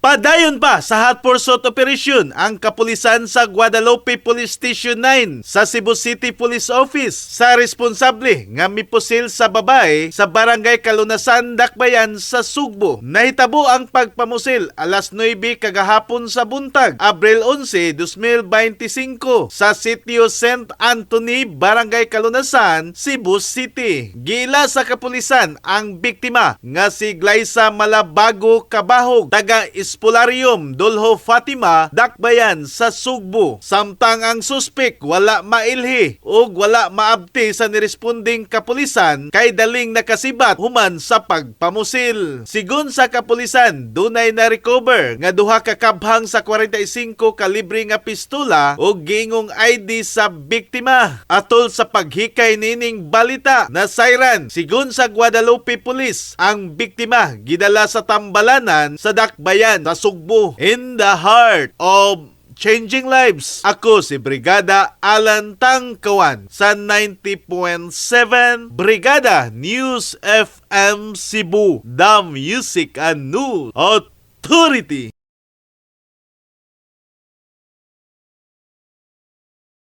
Padayon pa sa hot pursuit operation ang kapulisan sa Guadalupe Police Station 9 sa Cebu City Police Office sa responsable nga mipusil sa babae sa Barangay Kalunasan, Dakbayan sa Sugbo. Nahitabo ang pagpamusil alas 9 kagahapon sa buntag, Abril 11, 2025, sa Sitio St. Anthony, Barangay Kalunasan, Cebu City. Giila sa kapulisan ang biktima nga si Glyza Malabago Kabahog, taga Espolarium, Dolho Fatima, Dakbayan sa Sugbo. Samtang ang suspek wala mailhi ug wala maabti sa niresponding kapulisan kay daling nakasibat human sa pagpamusil. Sigon sa kapulisan, dunay na recover nga duha ka kabhang sa 45 kalibre nga pistola ug giingong ID sa biktima. Atol sa paghikay nining balita, nasayran sigon sa Guadalupe Police, ang biktima gidala sa tambalanan sa Dakbayan sa Sugbo. In the heart of changing lives. Ako si Brigada Alan Tangkawan sa 90.7 Brigada News FM Cebu, The Music and News Authority.